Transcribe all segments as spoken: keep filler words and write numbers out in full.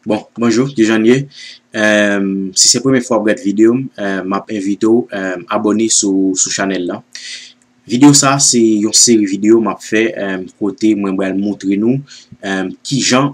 Bon, bonjou, kijan n ye? Em, si se premye fwa w ap gad videyo m, em, m ap envite w, em, abòne sou, sou chanèl la. Videyo sa a se yon seri videyo m ap fè, em, kote mwen pral montre nou, em, kijan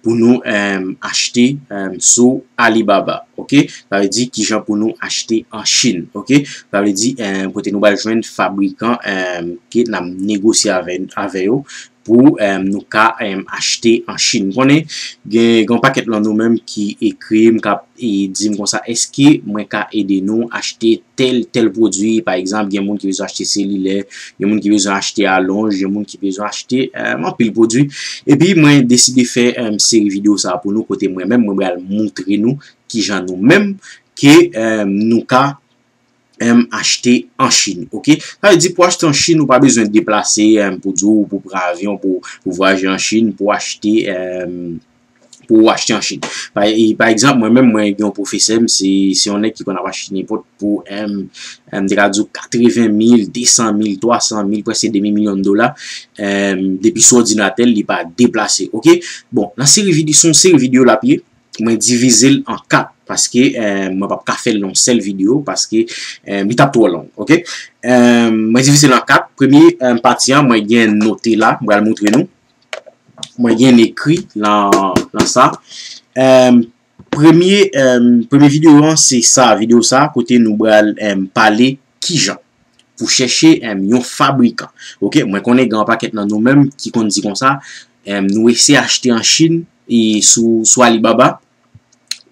pou nou, em, achte, em, sou Alibaba, oke? Sa vle di kijan pou nou achte an Chin, oke? Sa vle di, em, kote nou pral jwenn fabrikan, em, ke n ap negosye avè, avè yo pou, em, nou ka, em, achte an Chin. M konnen gen, gen yon pakèt lan nou menm ki ekri m, k ap, e, di m konsa, èske mwen ka ede nou achte tèl, tèl pwodui? Pa egzanp, gen moun ki bezwen achte selilè, gen moun ki bezwen achte alonj, gen moun ki bezwen achte, em, anpil pwodui. Epi mwen deside fè, em, seri videyo sa a pou nou, kote mwen menm, mwen pral montre nou kijan nou menm ke, em, nou ka, em, achte an Chin, oke? Sa vle di pou achte an Chin, ou pa bezwen deplase, em, pou di w, pou pran avyon, pou, pou vwayaje an Chin, pou achte, em, pou w achte an Chin. Pa, e, pa egzanp, mwen menm, mwen gen yon pwofesè m, se, se yon nèg ki konn ap achte nenpòt pou, em, em, m te ka di w katreven mil, de san mil, twa san mil, prèske demi milyon dola, em, depi sou òdinatè l, li pa deplase, oke? Bon, nan seri vide-, se yon seri videyo l ap ye, mwen divize l an kat, paske, em, mwen p ap ka fè l nan yon sèl videyo, paske, em, li t ap twò long, oke? Em, mwen divize l an kat. Premye, em, pati an, mwen gen note la, mwen pral montre nou. Mwen gen ekri lan, lan sa. Em, premye, em, premye videyo an, se sa, videyo sa, kote nou pral, em, pale kijan pou chèche, em, yon fabrikan. Oke, mwen konnen gen yon pakèt nan nou menm ki konn di konsa, em, nou eseye achte an Chin e sou, sou Alibaba,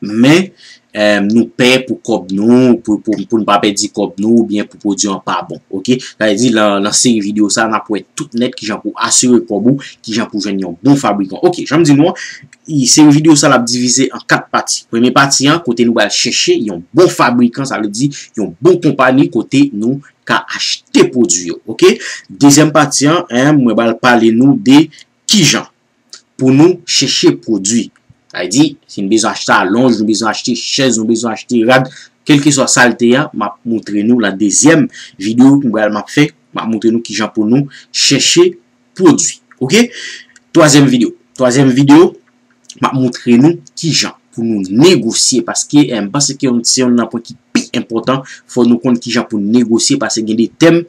men, em, nou pè pou kòb nou, pou, pou, pou n pa pèdi kòb nou, oubyen pou pwodui an pa bon. Oke? Sa vle di, lan, lan seri videyo sa, n ap wè tout nèt kijan pou asire kòb ou, kijan pou jwenn yon bon fabrikan. Oke, jan m di nou an, i, seri videyo sa, l ap divize an kat pati. Premye pati an, kote nou pral chèche yon bon fabrikan, sa vle di yon bon konpani kote nou ka achte pwodui yo. Oke? Dezyèm pati an, en, mwen pral pale nou de kijan pou nou chèche pwodui. Sa vle di, si nou bezwen achte alonj, nou bezwen achte chèz, nou bezwen achte rad, kèlkeswa sa l te ye a, m ap montre nou lan dezyèm videyo m pral, m ap fè, m ap montre nou kijan pou nou chèche pwodui. Oke? Twazyèm videyo. Twazyèm videyo, m ap montre nou kijan pou nou negosye, paske, eh, m panse ke yon, se youn nan pwen ki pi enpòtan, fò nou konn kijan pou negosye, paske gen de tèm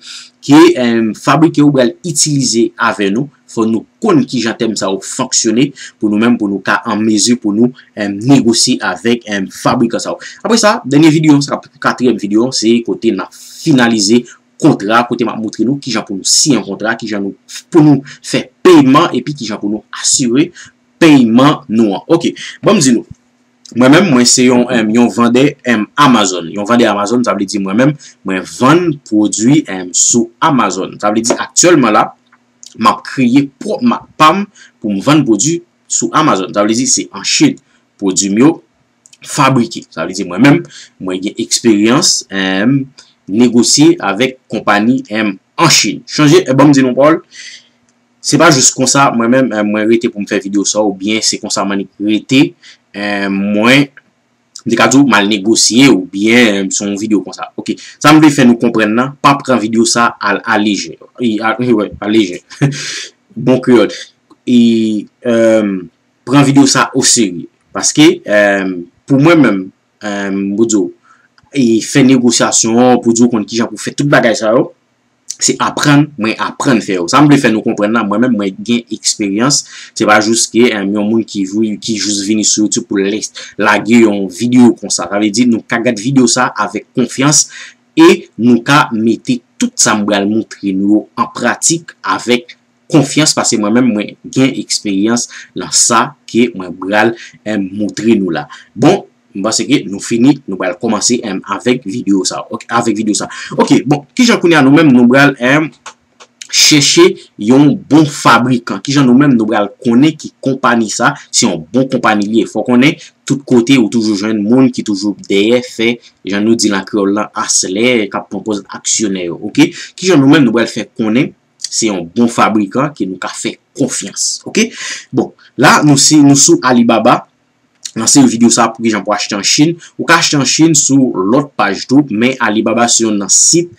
ke, eh, fabrikè yo pral itilize avè nou, fò nou konn kijan tèm sa yo fonksyone pou nou menm, pou nou ka an mezi pou nou, eh, negosye avèk, eh, fabrikan sa yo. Apre sa, dènye videyo, sa k ap katriyèm videyo, se kote n ap finalize kontra, kote m ap montre nou kijan pou nou siyen yon kontra, kijan nou, pou nou fè peyman, epi kijan pou nou asire peyman nou an. Oke, ban m di nou, mwen menm, mwen se yon, em, yon vandè, em, Amazon. Yon vandè Amazon, sa vle di mwen menm, mwen vann pwodui, em, sou Amazon. Sa vle di aktyèlman la, m ap kreye pwòp mak pa m pou m vann pwodui sou Amazon. Sa vle di se an Chin pwodui m yo fabrike. Sa vle di mwen menm, mwen gen eksperyans, em, negosye avèk konpani, em, an Chin. Chanje, eh, ban m di nou pawòl, se pa jis konsa, mwen menm, eh, mwen rete pou m fè videyo sa, oubyen se konsa m annik rete, eh, mwen, m te ka di w, m al negosye, oubyen, eh, se yon videyo konsa. Oke, sa m vle fè nou konprann nan, pa pran videyo sa al alejè. I, a, wi, wi, alejè. Bon kreyòl. I, em, pran videyo sa oserye. Paske, em, pou mwen menm, em, pou di w, e fè negosyasyon, pou di w konn kijan pou fè tout bagay sa yo, se aprann, mwen aprann fè yo. Sa m vle fè nou konprann la, mwen menm, mwen gen eksperyans. Se pa jis ke, em, yon moun ki vou-, ki jis vini sou YouTube pou l lage yon videyo konsa. Sa vle di, nou ka gad videyo sa avèk konfyans e nou ka mete tout sa m pral montre nou yo an pratik avèk konfyans, paske mwen menm, mwen gen eksperyans lan sa ke mwen pral, em, montre nou la. Bon, m panse ke nou fini, nou pral kòmanse, em, avèk videyo sa. Oke, avèk videyo sa. Oke, bon, kijan kounye a nou menm nou pral, em, chèche yon bon fabrikan? Kijan nou menm nou pral konnen ki konpani sa se yon bon konpani li ye? Fò konnen tout kote ou toujou jwenn moun ki toujou dèyè fè, jan nou di lan kreyòl lan, aslè, k ap pran pòz aksyonè yo. Oke? Kijan nou menm nou pral fè konnen se yon bon fabrikan ke nou ka fè konfyans. Oke? Bon, la, nou si, nou sou Alibaba. Nan seri videyo sa pou kijan pou achte an Chin. Ou ka achte an Chin sou lòt paj tou, men Alibaba se youn nan sit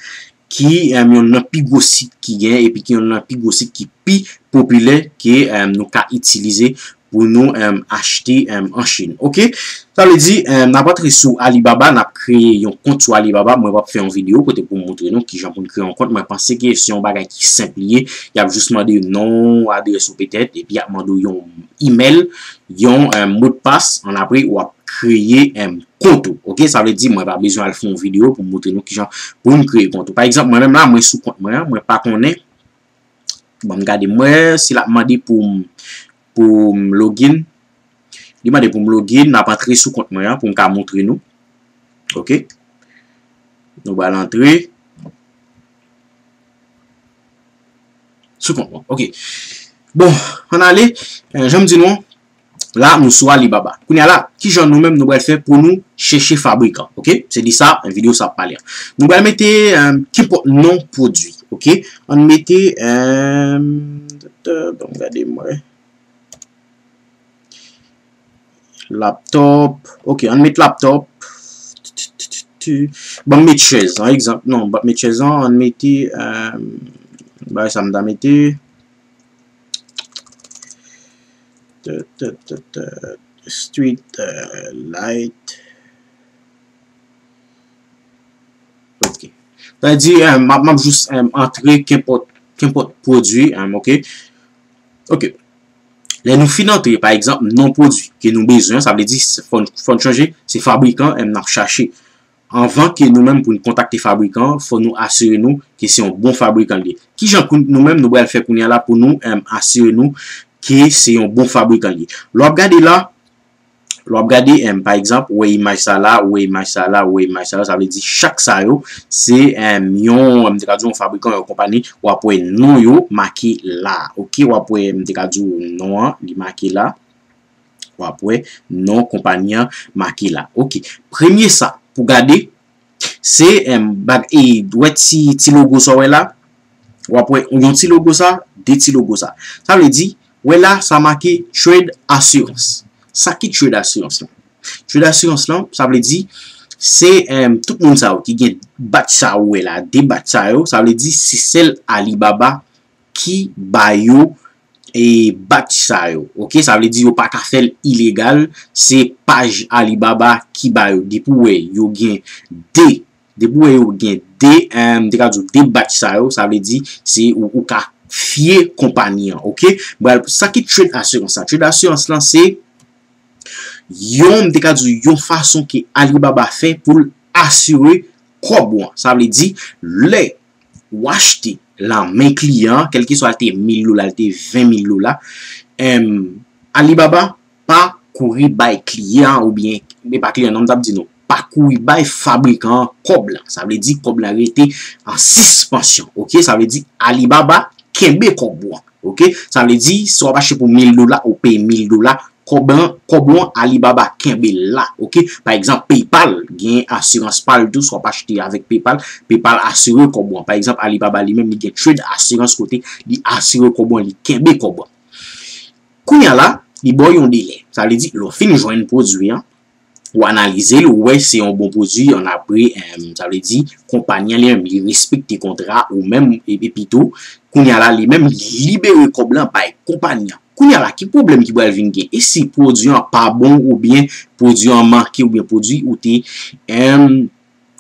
ki, em, youn nan pi gwo sit ki gen, epi ki youn nan pi gwo sit ki pi popilè ke, em, nou ka itilize pou nou, em, achte, em, an Chin. Oke? Sa vle di, em, n ap antre sou Alibaba, n ap kreye yon kont sou Alibaba. Mwen p ap fè yon videyo kote pou m montre nou kijan pou n kreye yon kont. Mwen panse ke se yon bagay ki senp li ye. Y ap jis mande non, adrès ou petèt, epi y ap mande w yon imèl, yon, em, modpas, annapre w ap kreye, em, kont ou. Oke? Sa vle di, mwen pa bezwen al fè yon videyo pou m montre nou kijan pou n kreye kont ou. Pa egzanp, mwen menm la, mwen sou kont mwen an, mwen pa konnen. Ban m gade, mwen, si l ap mande pou m, pou m login, li mande pou m login, n ap antre sou kont mwen an pou m ka montre nou. Oke? Nou pral antre sou kont mwen. Oke. Bon, ann ale. Eh, jan m di nou, la, nou sou Alibaba. Kounye a la, kijan nou menm nou pral fè pou nou chèche fabrikan, oke? Se de sa, eh, videyo sa ap pale a. Nou pral mete, eh, kenpòt non pwodui, oke? Ann mete, eh, ban m gade mwen. Laptop. Oke, ann met laptop. Ban m met chèz, an egzanp. Non, ban m met chèz an, ann mete, eh, bagay sa m ta mete. Tè, tè, tè, tè, street, eh, light. Oke. Sa vle di, eh, m ap, m ap jis, eh, antre kenpòt, kenpòt pwodui, eh, oke. Oke. Lè nou fin antre, pa egzanp, non pwodui ke nou bezwen, sa vle di, se, fò, fò n chanje, se fabrikan, eh, n ap chache. Anvan ke nou menm pou n kontakte fabrikan an, fò nou asire nou ke se yon bon fabrikan li ye. Kijan kou-, nou menm nou pral fè kounye a la pou nou, em, asire nou ke se yon bon fabrikan li ye? Lè w ap gade la, lè w ap gade, em, pa egzanp, ou wè imaj sa la, ou wè imaj sa la, ou wè imaj sa la, sa vle di chak sa yo, se, em, yon, m te ka di yon fabrikan, yon konpayi, w ap wè non yo make la, oke, w ap wè, m te ka di w non an, li make la. W ap wè non konpayi an make la. Oke. Premye sa pou gade, se, em, bag, e, wè ti, ti logo sa w wè la? W ap wè yon ti logo sa, de ti logo sa. Sa vle di, wè la, sa make Trade Assurance. Sa ki Trade Assurance lan? Trade Assurance lan, sa vle di, se, em, tout moun sa yo ki gen badge sa yo wè la, de badge sa yo, sa vle di, se sèl Alibaba ki ba yo, e, badge sa yo. Oke, sa vle di yo pa ka fè l ilegal, se paj Alibaba ki ba yo. Depi w wè yo gen de, depi w wè yo gen de, em, m te ka di w de badge sa yo, sa vle di se ou, ou ka fye konpayi an, oke? Bon, sa ki Trade Assurance la? Trade Assurance lan se yon, m te ka di w, yon fason ke Alibaba fè pou l asire kòb ou an. Sa vle di, lè w achte lan men kliyan an, kèlkeswa l te mil dola, l te ven mil dola, em, Alibaba pa kouri bay kliyan an, oubyen, e pa kliyan an non, m t ap di nou, pa kouri bay fabrikan an kòb lan. Sa vle di kòb lan rete an sispansyon, oke? Sa vle di Alibaba kenbe kòb ou an, oke? Sa vle di, si w ap achte pou mil dola, ou peye mil dola, kòb lan, kòb ou an Alibaba kenbe l la, oke? Pa egzanp, PayPal gen asirans pa l tou, si w ap achte avèk PayPal, PayPal asire kòb ou an. Pa egzanp, Alibaba li menm, li gen Trade Assurance kote li asire kòb ou an, li kenbe kòb ou an. Kounye a la, li ba w yon delè. Sa vle di, lè w fin jwenn pwodui an, ou analize l, ou wè se yon bon pwodui, annapre, em, sa vle di, konpayi an li menm, li respekte kontra ou menm, e, epi tou, kounye a la, li menm, li libere kòb lan bay konpayi an. Kounye a la, ki pwoblèm ki pral vin gen? E si pwodui an pa bon, oubyen pwodui an manke, oubyen pwodui ou te, em,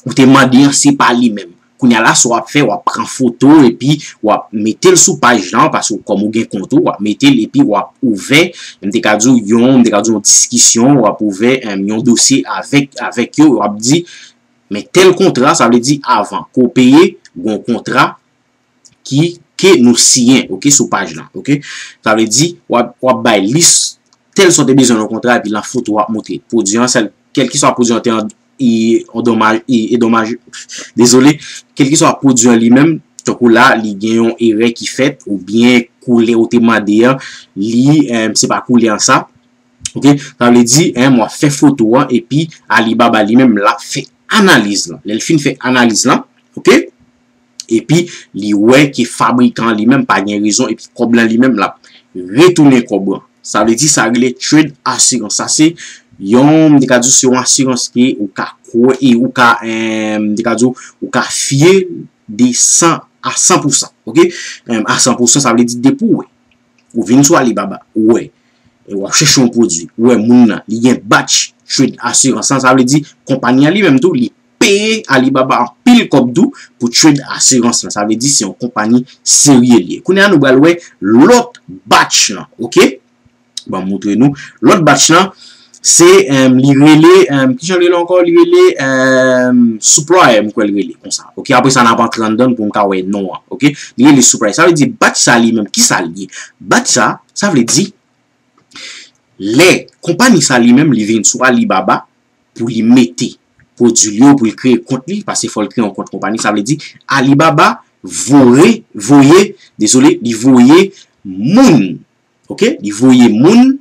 ou te mande an, se pa li menm? Kounye a la, sa w ap fè, w ap pran foto, epi w ap mete l sou paj lan, paske kòm ou gen kont ou, w ap mete l, epi w ap ouvè, m te ka di w yon, m te ka di w yon diskisyon, w ap ouvè, em, yon dosye avèk, avèk yo, w ap di, men tèl kontra, sa vle di avan ke w peye, gen yon kontra ki, ke nou siyen, oke, sou paj lan, oke? Sa vle di, w ap, w ap bay lis tèl sa w te bezwen nan kontra, epi lan foto w ap montre pwodui an, sèl, kèlkeswa pwodui an te an, e, an domaj, e, e domaj, dezole, kèlkeswa pwodui an li menm, tankou la, li gen yon erè ki fèt, oubyen koulè ou te mande an, li, em, se pa koulè an sa, oke? Sa vle di, em, w ap fè foto an, epi Alibaba li menm, l ap fè analiz lan. Lè l fin fè analiz lan, oke? Epi, li wè ke fabrikan an li menm pa gen rezon, epi kòb lan li menm, l ap retounen kòb lan. Sa vle di, sa rele Trade Assurance. Sa se yon, m te ka di, se yon asirans ke ou ka kwè, e ou ka, em, m te ka di, ou ka fye de san a san pou san, oke? Em, a san pou san, sa vle di, depi w wè, ou vin sou Alibaba, ou wè, e w ap chèche yon pwodui, ou wè moun nan, li gen batch trade assurance lan, sa vle di, konpayi an li menm tou, li peye Alibaba anpil kòb tou pou trade assurance lan. Sa vle di, se yon konpayi serye li ye. Kounye a, nou pral wè lòt batch lan, oke? Ban m montre nou. Lòt batch lan, se, em, li rele, em, kijan l rele ankò? Li rele, em, Supplier, m kwè l rele konsa. Oke, apre sa, n ap antre anndan pou m ka wè non an. Oke, li rele Supplier. Sa vle di, batch sa li menm, ki sa l ye? Batch sa, sa vle di, lè konpayi sa li menm, li vin sou Alibaba pou li mete pwodui li yo, pou li kreye kont li, paske fò l kreye yon kont konpayi. Sa vle di, Alibaba voye, voye, dezole, li voye moun, oke? Li voye moun,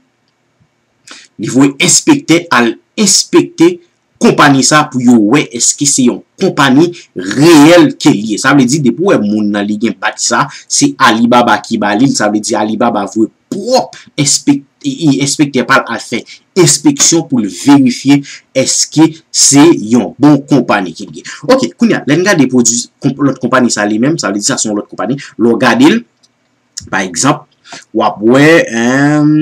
li voye enspektè al enspekte konpayi sa pou yo wè èske se yon konpayi reyèl ke li ye. Sa vle di, depi w wè moun nan li gen batch sa, se Alibaba ki ba li l. Sa vle di, Alibaba voye pwòp enspek-, e, e, enspektè pa l al fè enspeksyon pou l verifye èske se yon bon konpayi ke l ye. Oke, kounye a, lè n gade pwodui konp-, lòt konpayi sa li menm, sa vle di sa se yon lòt konpayi. Lè w gade l, pa egzanp, w ap wè, em,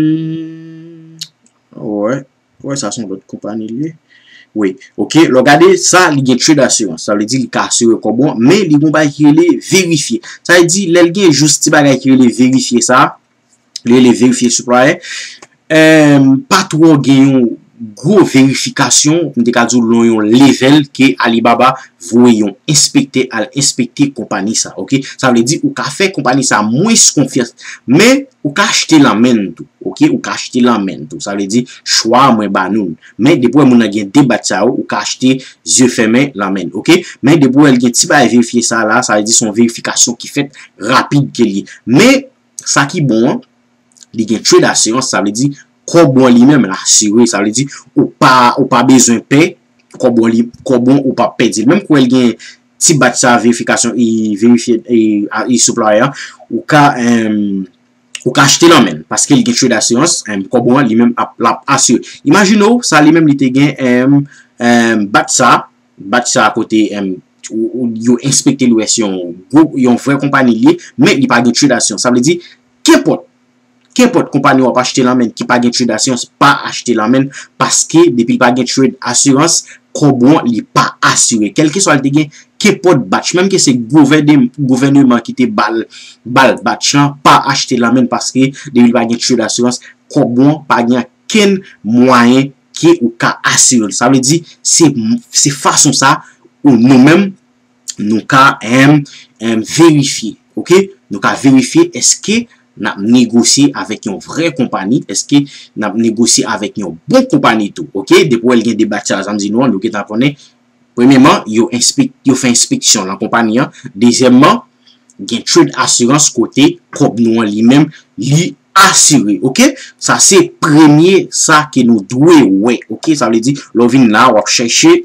wè, wè, sa se yon lòt konpayi li ye. Wi, oke, lè w gade sa, li gen trade assurance. Sa vle di li ka asire kòb ou an, men li gen yon bagay ki rele verifye. Sa vle di, lè l gen jis ti bagay ki rele verifye sa, li rele verifye Supplier. Em, pa twò gen yon gwo verifikasyon, m te ka di w, nan yon level ke Alibaba voye yon enspektè al enspekte konpayi sa, oke? Sa vle di, ou ka fè konpayi sa mwens konfyans, men ou ka achte lan men l tou, oke? Ou ka achte lan men l tou. Sa vle di, chwa a mwen ba nou l. Men depi w wè moun nan gen de batch sa yo, ou ka achte zye fèmen lan men l, oke? Men depi w wè l gen ti bagay verifye sa la, sa vle di se yon verifikasyon ki fèt rapid ke l ye. Men, sa ki bon an, li gen trade assurance, sa vle di kòb ou an li menm l asire, sa vle di ou pa, ou pa bezwen pè, kòb ou an li, kòb ou an ou p ap pèdi l. Menm kou l gen ti batch sa verifikasyon, e verifye, e, a, e Supplier an, ou ka, em, ou ka achte l an men l, paske li gen trade assurance, em, kòb ou an li menm ap, l ap asire. Imajine w, sa li menm li te gen, em, em, batch sa, batch sa kote, em, ou, ou, yo enspekte l, wè se yon gwo, yon vrè konpayi li ye, men li pa gen trade assurance. Sa vle di, kenpòt, kenpòt konpayi w ap achte lan men ki pa gen trade assurance, pa achte lan men, paske depi l pa gen trade assurance, kòb ou an li pa asire. Kèlkeswa l te gen, kenpòt batch, menm ke se gouvène-, gouvènman ki te ba l, ba l batch lan, pa achte lan men, paske depi l pa gen trade assurance, kòb ou an pa gen okenn mwayen ke ou ka asire l. Sa vle di, se, se fason sa ou nou menm, nou ka, em, em, verifye, oke? Nou ka verifye èske n ap negosye avèk yon vrè konpayi, èske n ap negosye avèk yon bon konpayi tou, oke? Depi w wè l gen de batch sa, sa m di nou an, nou gentan konnen, premyèman, yo enspek-, yo fè enspeksyon lan konpayi an. Dezyèmman, gen trade assurance kote kòb nou an li menm, li asire, oke? Sa se premye sa ke nou dwe wè, oke? Sa vle di, lè w vin la, w ap chèche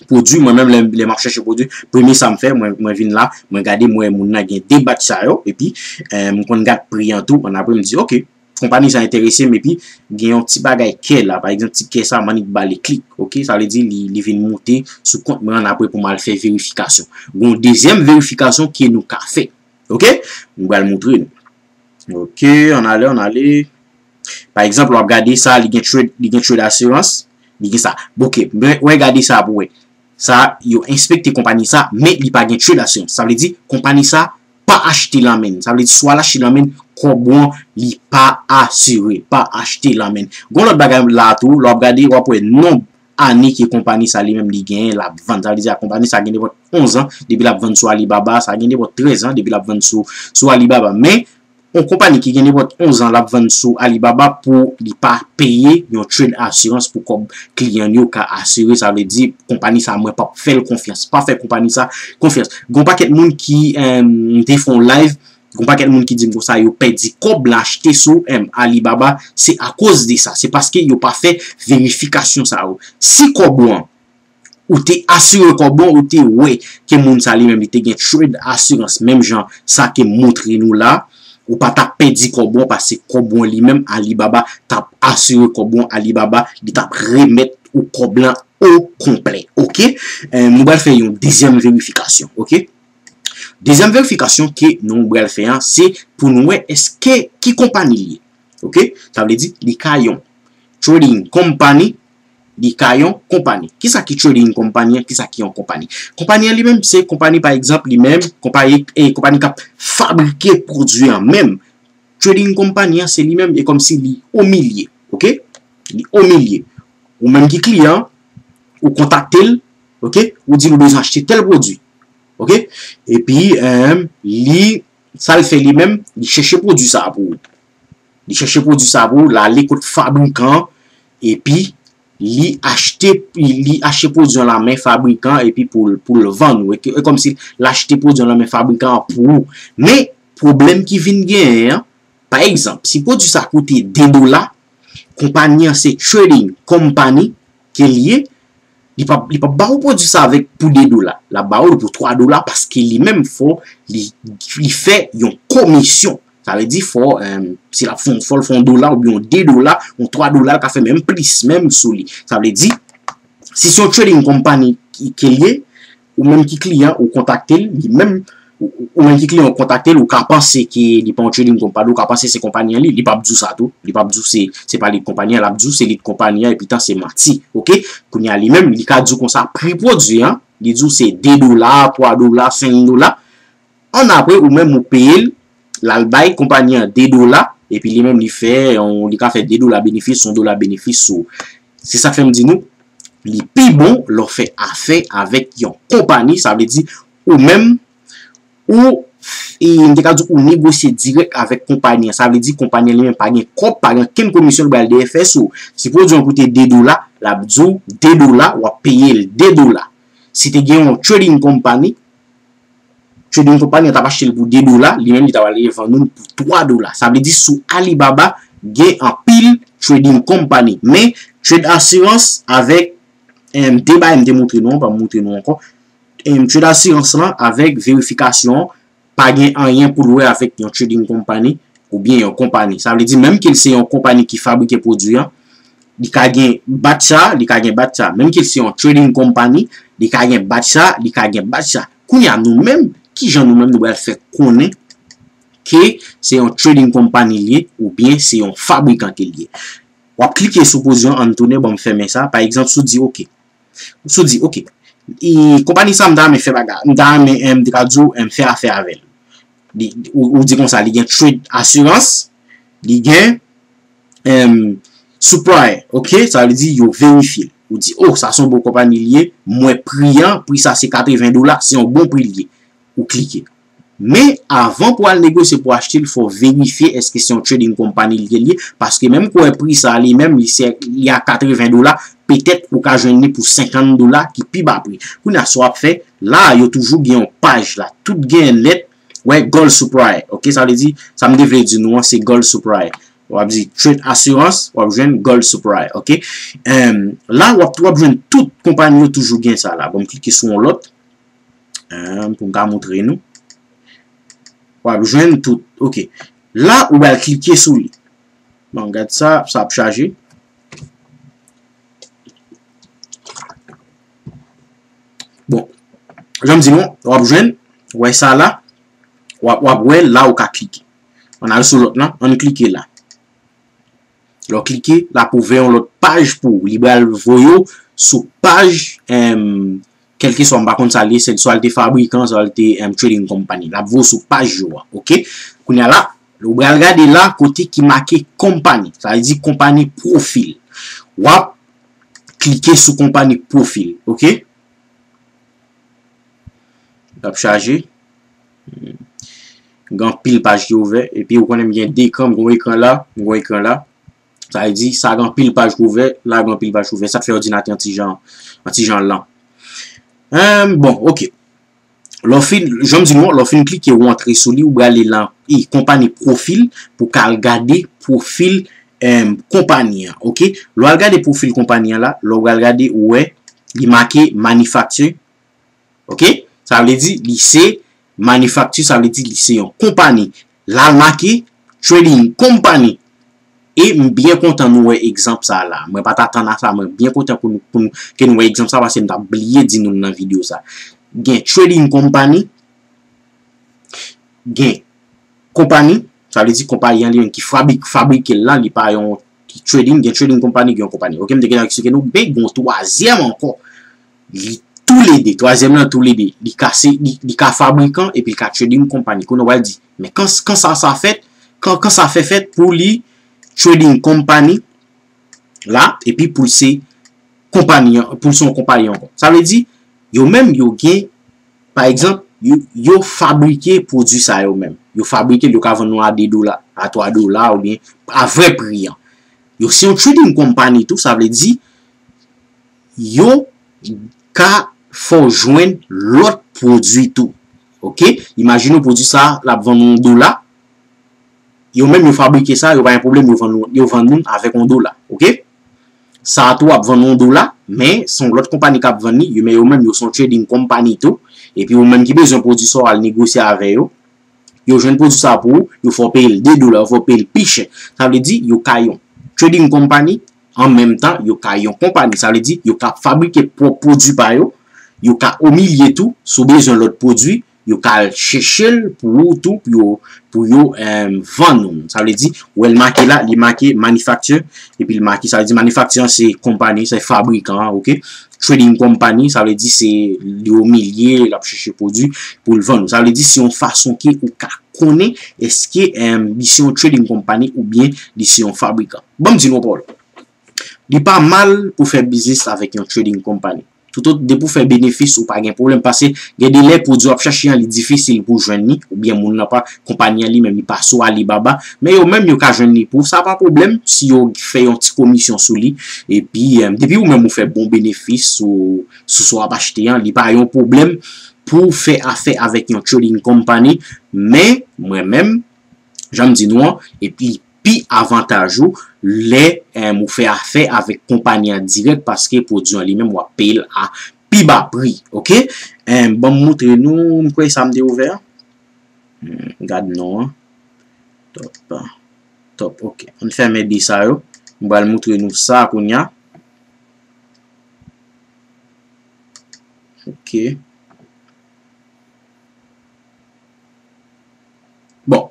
pwodui, mwen menm, lè, lè m ap chèche pwodui, premye sa m fè, mwen, mwen vin la, mwen gade, mwen wè moun nan gen de batch sa yo, epi, eh, m konn gad pri an tou, annapre m di, oke, konpayi sa enterese m, epi gen yon ti bagay kè la, pa egzanp, ti kè sa, m annik ba li klik, oke? Sa vle di, li, li vin moute sou kont mwen, annapre pou m al fè verifikasyon. Gon dezyèm verifikasyon ke nou ka fè, oke? M pral montre nou. Oke, ann ale, ann ale. Pa egzanp, w ap gade sa, li gen trade, li gen trade assurance, li gen sa. Bon, oke, men, wè, gade sa pou wè. Sa, yo enspekte konpayi sa, men li pa gen trade assurance. Sa vle di, konpayi sa pa achte lan men. Sa vle di, swa l achte lan men, kòb ou an, li pa asire, pa achte lan men. Gon lòt bagay la tou, lè w ap gade, w ap wè nonb ane ke konpayi sa li menm li genyen, l ap vann. Sa vle di, a konpayi sa gen nenpòt onz an, depi l ap vann sou Alibaba, sa gen nenpòt trèz an, depi l ap vann sou, sou Alibaba. Men, yon konpayi ki gen nenpòt onz an, l ap vann sou Alibaba pou li pa peye yon trade assurance pou kòb kliyan yo ka asire. Sa vle di, konpayi sa, mwen p ap fè l konfyans. Pa fè konpayi sa konfyans. Gon pakèt moun ki, em, m te fè yon live, gon pakèt moun ki di m konsa, yo pèdi kòb l achte sou, em, Alibaba, se akoz de sa. Se paske yo pa fè verifikasyon sa yo. Si kòb ou an, ou te asire kòb ou an, ou te wè ke moun sa li menm li te gen trade assurance, menm jan sa ke m montre nou la, ou pa t ap pèdi kòb ou an, paske kòb ou an li menm, Alibaba t ap asire kòb ou an, Alibaba, li t ap remèt ou kòb lan o konplè, oke? Eh, nou pral fè yon dezyèm verifikasyon, oke? Dezyèm verifikasyon ke nou pral fè an, se pou nou wè èske ki konpayi l ye. Ok? Sa vle di, li ka yon trading company, li ka yon konpani. Kisa ki trading company an? Kisa ki yon konpani? Konpani an li menm, se konpani, pa egzanp, li menm, konpani, e, konpani k ap fabrike pwodui an menm. Trading company an, se li menm, e kòmsi li o milye, ok? Li o milye. Ou menm ki kliyan, ou kontakte l, ok? Ou di l ou bezwen achte tèl pwodui, ok? Epi, em, li, sa l fè li menm, li chèche pwodui sa a pou ou. Li chèche pwodui sa a pou ou, l ale kot fabrikan an, epi li achte, li, li achte pwodui an nan men fabrikan an, epi pou l, pou l vann ou. E, e kòmsi l achte pwodui an nan men fabrikan an pou ou. Men, pwoblèm ki vin genyen an, pa egzanp, si pwodui sa koute de dola, konpani an se trading company ke l ye, li p ap, li p ap ba ou pwodui sa avèk pou de dola. L ap ba ou l pou twa dola paske li menm fò li, li fè yon komisyon. Sa vle di fò, em, si l ap fè, fò l fè yon dola oubyen yon de dola, yon twa dola, l ka fè menm plis, menm sou li. Sa vle di, si se yon trading company ki, ke l ye, ou menm ki kliyan, ou kontakte l, li menm, ou, ou, ou menm ki kliyan, ou kontakte l, ou ka panse ke li pa yon trading company, ou ka panse se konpani an li, li p ap di w sa tou, li p ap di w se, se pa li k konpani an, l ap di w se li k konpani an, epi tan se manti, ok? Kounye a li menm, li ka di w konsa pri pwodui an, li di w se de dola, twa dola, senk dola, Annapre, ou menm ou peye l, l al bay konpani an de dola, epi li menm li fè, yon, li ka fè de dola benefis, yon dola benefis sou. Se sa k fè m di nou, li pi bon lè w fè afè avèk yon konpani, sa vle di ou menm, ou, e, m te ka di ou negosye dirèk avèk konpani an. Sa vle di konpani an li menm pa gen kòb, pa gen okenn komisyon li pral dèyè fè sou. Si pwodui an koute de dola, l ap di w de dola, w ap peye l de dola. Si te gen yon trading company, trading company an t ap achte l pou de dola, li menm li ta pral vann ou l pou twa dola. Sa vle di sou Alibaba gen anpil trading company. Men Trade Assurance avèk, em, de bagay m te montre nou an, pa m montre nou ankò. Em, Trade Assurance lan avèk verifikasyon an, pa gen anyen pou l wè avèk yon trading company oubyen yon konpani. Sa vle di menm ke l se yon konpani ki fabrike pwodui an, li ka gen batch sa, li ka gen batch sa. Menm ke l se yon trading company, li ka gen batch sa, li ka gen batch sa. Kounye a nou menm, kijan nou menm nou pral fè konnen ke se yon trading company li ye oubyen se yon fabrikan ke li ye? W ap klike sou pwodui an, ann tounen, ban m fèmen sa. Pa egzanp, si w di, ok, si w di, ok, e, konpani sa m ta renmen fè bagay, m ta renmen, em, m te ka di w, em, fè afè avè l. Li, ou, ou di konsa, li gen Trade Assurance, li gen, em, Supplier, ok? Sa vle di yo verifye l. Ou di, oh, sa se yon bon konpani li ye, m wè pri an, pri sa se katreven dola, se yon bon pri li ye. Ou klike. Men, avan pou al negosye pou achte l, fò w verifye èske se yon trading company li ye, paske menm kou w wè pri sa li menm, li se, li a katreven dola, petèt ou ka jwenn li pou senkant dola ki pi ba pri. Kounye a, sa w ap fè, la a, yo toujou gen yon paj la, tout genyen nèt, wè, Gold Supplier, ok, sa vle di, sa m te vle di nou an, se Gold Supplier. W ap di Trade Assurance, w ap jwenn Gold Supplier, ok. Em, la, w ap, w ap jwenn tout konpani yo toujou gen sa la. Bon, m klike sou yon lòt. Em, pou m ka montre nou. W ap jwenn tout. Ok. La, ou pral klike sou li. Bon, gad sa, sa ap chaje. Bon, jan m di nou, w ap jwenn, wè sa la, w ap, w ap wè la ou ka klike. Ann al sou lòt lan, ann klike la. Lè w klike, l ap ouvè yon lòt paj pou ou. Li pral voye w sou paj, em, kèlkeswa, m pa konn sa l ye, se swa l te fabrikan, swa l te, em, trading company. L ap voye w sou paj yo a, ok? Kounye a la, ou pral gade la, kote ki make company. Sa vle di company profile. W ap klike sou company profile, ok? L ap chaje. Gen anpil paj ki ouvè. Epi ou konnen m gen de ekran, m gen yon ekran la, m gen yon ekran la. Sa vle di, sa gen anpil paj ki ouvè, la gen anpil paj ki ouvè. Sa k fè òdinatè an ti jan, an ti jan lan. Em, bon, ok. Lè w fin, jan m di nou, lè w fin klike, ou antre sou li, ou prale lan e konpani pwofil pou w ka al gade pwofil, em, konpani an, ok? Lè w al gade pwofil konpani an la, lè w pral gade, ou wè, li make manufacture, ok? Sa vle di, li se manufacture, sa vle di, li se yon konpani. La l make trading company. E m byen kontan nou wè egzanp sa a la. Mwen pa t atann a sa, mwen byen kontan pou nou, pou nou, ke nou wè egzanp sa, paske m t ap bliye di nou l nan videyo sa. Gen trading company, gen konpani, Sa vle di konpayi an li menm ki fabrik-, fabrike l la, li pa yon trading, gen trading company, gen yon konpayi. Ok, m te gentan eksplike nou, men gen yon twazyèm ankò. Li toulede, twazyèm nan toulede. Li ka se, li, li ka fabrikan epi li ka trading company. Kounye a w al di, men kan, kan sa, sa fèt, kan, kan sa fè fèt pou li trading company la, epi pou l se konpayi an, pou l se yon konpayi ankò. Sa vle di, yo menm, yo gen, pa egzanp, yo, yo fabrike pwodui sa yo menm. Yo fabrike l, yo ka vann nou a de dola, a twa dola, oubyen a vrè pri an. Yo se yon trading company tou, sa vle di, yo ka fè w jwenn lòt pwodui tou. Ok? Imajine w pwodui sa, l ap vann yon dola. Yo menm yo fabrike sa, yo pa gen pwoblèm, yo vann nou, yo vann nou avèk yon dola. Ok? Sa a tou ap vann yon dola, men se yon lòt konpayi k ap vann li, yo, men yo menm yo se yon trading company tou. Epi ou menm ki bezwen pwodui sa, w al negosye avè yo. Yo jwenn pwodui sa pou ou, yo fè w peye l de dola, yo fè w peye l pi chè. Sa vle di, yo ka yon trading company, an menm tan, yo ka yon konpayi. Sa vle di, yo ka fabrike pwòp pwodui pa yo, yo ka omilye tou, si w bezwen lòt pwodui, yo ka al chèche l pou ou tou, pou yo, pou yo, em, vann ou. Sa vle di, ou wè l make la, li make manufacture, epi l make, sa vle di manufacture an se konpayi, se fabrikan an, ok? Trading company, sa vle di se li omilye, l ap chèche pwodui pou l vann ou. Sa vle di se yon fason ke ou ka konnen èske, em, li se yon trading company oubyen li se yon fabrikan. Ban m di nou yon pawòl. Li pa mal pou fè biznis avèk yon trading company. Toutotan depi w fè benefis, ou pa gen pwoblèm. Paske gen de lè pwodui w ap chache an, li difisil pou w jwenn li, oubyen moun nan pa, konpayi an li menm, li pa sou Alibaba. Men yo menm, yo ka jwenn li pou ou. Sa pa pwoblèm si yo fè yon ti komisyon sou li. Epi, em, depi ou menm ou fè bon benefis sou, sou sa w ap achte an, li pa yon pwoblèm pou w fè afè avèk yon trading company. Men, mwen menm, jan m di nou an, epi pi avantaj ou lè, em, ou fè afè avèk konpayi an dirèk, paske pwodui an li menm w ap peye l a pi ba pri, ok? Em, ban m moutre nou, m kwè sa m te ouvè a. Hmm, gad non an. Top. Top, ok. Ann fèmen de sa yo. M pral moutre nou sa kounye a. Ok. Bon.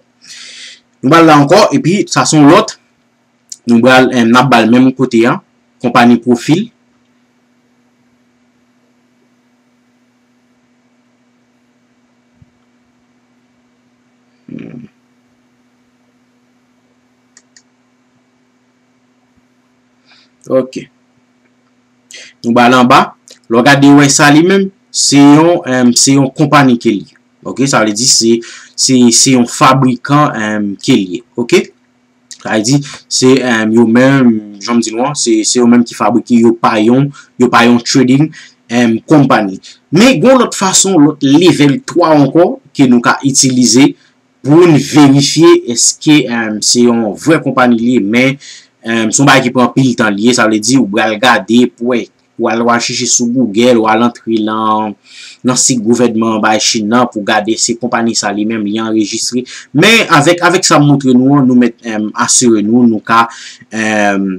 Nou pral la ankò, epi sa se yon lòt. Nou pral, em, n ap ba l menm kote a. Konpayi pwofil. Hmm. Ok. Nou ba l anba. Lè w gade, w wè sa li menm, se yon, em, se yon konpayi ke li ye. Ok, sa vle di se, se, se yon fabrikan, em, ke li ye. Ok? Sa vle di, se, em, yo menm, jan m di nou an, se, se yo menm ki fabrike, yo pa yon, yo pa yon trading, em, company. Men, gen yon lòt fason, lòt level twa ankò, ke nou ka itilize pou n verifye èske, em, se yon vrè konpayi li ye, men, em, se yon bagay ki pran anpil tan li ye, sa vle di ou pral gade pou wè, ou al, ou al chèche sou Google, ou al antre nan, nan sit gouvènman bay Chin nan pou gade si konpayi sa li menm li anrejistre. Men avèk, avèk sa m montre nou an, nou mèt, em, asire nou, nou ka, em,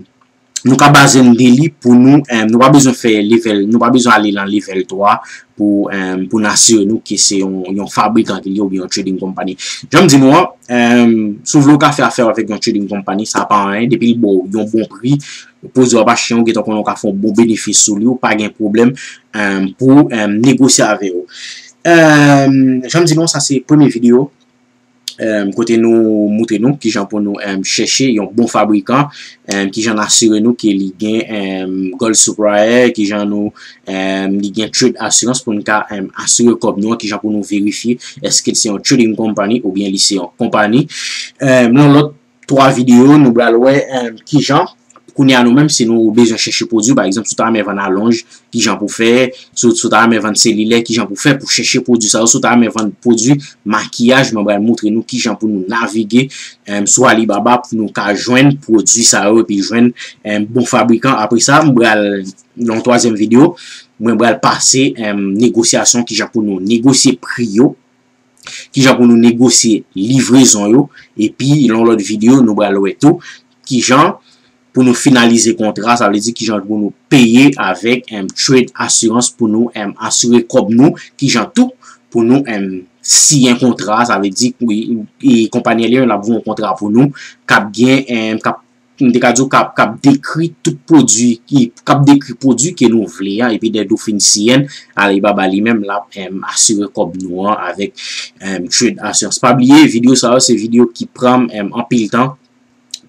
nou ka baze n de li pou nou, em, nou pa bezwen fè level, nou pa bezwen ale nan level twa pou, em, pou n asire nou ke se yon, yon fabrikan ke li ye oubyen yon trading company. Jan m di nou an, em, si w vle w ka fè afè avèk yon trading company, sa pa anyen, depi l ba w yon bon pri, pwodui w ap achte an, ou gentan konnen w ka fè yon bon benefis sou li, ou pa gen pwoblèm, em, pou, em, negosye avè yo. Em, jan m di nou, sa se premye videyo. Em, kote nou moutre nou kijan pou nou, em, chèche yon bon fabrikan, em, kijan n asire nou ke li gen, em, gold supplier, kijan nou, em, li gen trade assurance pou n ka, em, asire kòb nou an, kijan pou nou verifye èske l se yon trading company oubyen li se yon konpayi. Em, nan lòt twa videyo, nou pral wè, em, kijan Kounye a nou menm, si nou bezwen chèche pwodui, pa egzanp, si w ta renmen vann alonj, kijan pou fè, si w, si w ta renmen vann selilè, kijan pou fè pou chèche pwodui sa yo, si w ta renmen vann pwodui makiyaj, mwen pral montre nou kijan pou nou navige, em, sou Alibaba pou nou ka jwenn pwodui sa yo epi jwenn, em, bon fabrikan. Apre sa, m pral, nan yon twazyèm videyo, mwen pral pase, em, negosyasyon, kijan pou nou negosye pri yo, kijan pou nou negosye livrezon yo, epi nan yon lòt videyo, nou pral wè tou kijan pou nou finalize kontra, sa vle di kijan pou nou peye avèk, em, trade assurance pou nou, em, asire kòb nou, kijan tou pou nou, em, siyen kontra, sa vle di, wi, e konpayi a li menm l ap voye yon kontra pou nou, k ap gen, em, k ap, m te ka di w, k ap, k ap dekri tout pwodui, ki, k ap dekri pwodui ke nou vle an, epi lè nou fin siyen, Alibaba li menm, l ap, em, asire kòb nou an avèk, em, Trade Assurance. Pa bliye, videyo sa yo, se videyo ki pran m, em, anpil tan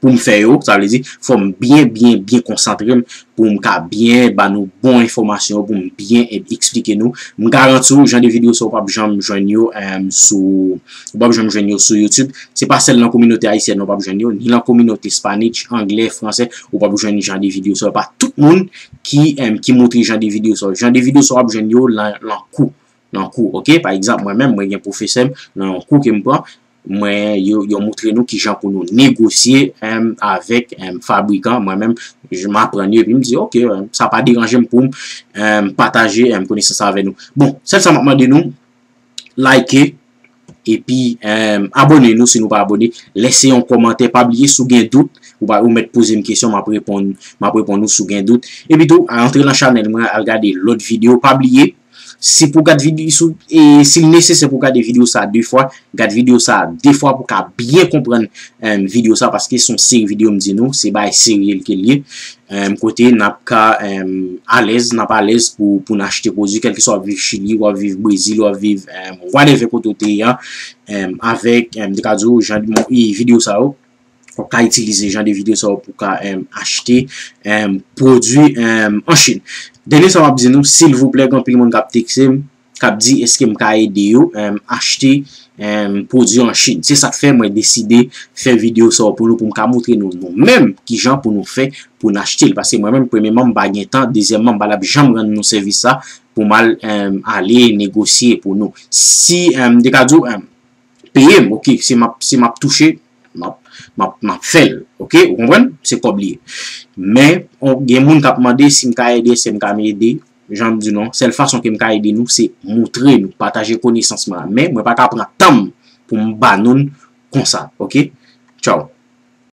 pou m fè yo, sa vle di, fò m byen, byen, byen konsantre m pou m ka byen ba nou bon enfòmasyon yo, pou m byen e-, eksplike nou. M garanti w, jan de videyo sa w p ap janm jwenn yo, em, sou, w p ap janm jwenn yo sou YouTube. Se pa sèl nan kominote ayisyèn nan w p ap jwenn yo, ni nan kominote Spanish, anglè, fransè, ou p ap jwenn jan de videyo sa yo. Pa tout moun ki, em, ki montre jan de videyo sa yo. Jan de videyo sa yo w ap jwenn yo lan, lan kou. Nan kou, oke? Pa egzanp, mwen menm, mwen gen pwofesè m nan yon kou ke m pran, mwen, yo, yo montre nou kijan pou nou negosye, em, avèk, em, fabrikan. Mwen menm, j-, m aprann yo, epi m di, oke, em, sa pa deranje m pou m, em, pataje, em, konesans avè nou. Bon, sèl sa m ap mande nou, like, epi, em, abòne nou si nou pa abòne. Lèse yon kòmantè, pa bliye si w gen dout, ou pa, ou mèt poze m kesyon, m ap reponn, m ap reponn ou si w gen dout. Epi tou, antre nan chanèl mwen, al gade lòt videyo. Pa bliye, si pou gad videyo, si, e, si l nesesè pou gade videyo sa de fwa, gad videyo sa de fwa pou ka byen konprann, em, videyo sa, paske se yon seri videyo m di nou, se bagay serye l ke l ye. Em, kote n ap ka, em, alèz, n ap alèz pou, pou n achte pwodui, kèlkeswa w ap viv Chili, w ap viv Brezil, w ap viv, em, whatever kote w te ye an, em, avèk, em, m te ka di w, jan de, e, videyo sa yo, w ap ka itilize jan de videyo sa yo pou ka, em, achte, em, pwodui, em, an Chin. Dènye sa m ap di nou, silvouplè, gen anpil moun k ap tekse m, k ap di, èske m ka ede yo, em, achte, em, pwodui an Chin. Se sa k fè mwen deside fè videyo sa yo pou nou, pou m ka montre nou, nou menm, kijan pou nou fè pou n achte l. Paske mwen menm, premyèman, m pa gen tan. Dezyèmman, m pa t ap janm rann nou sèvis sa pou m al, em, ale negosye pou nou. Si, em, m te ka di w, em, peye m, oke, si m ap, si m ap touche, m ap, m ap, m ap fè l, oke, ou konprann? Se kòb li ye. Men, on, gen moun k ap mande si m ka ede, si m ka ede, jan m di nou, sèl fason ke m ka ede nou, se montre nou, pataje konesans mwen an. Men, mwen pa ka pran tan m pou m ba nou l konsa, oke? Tchaw.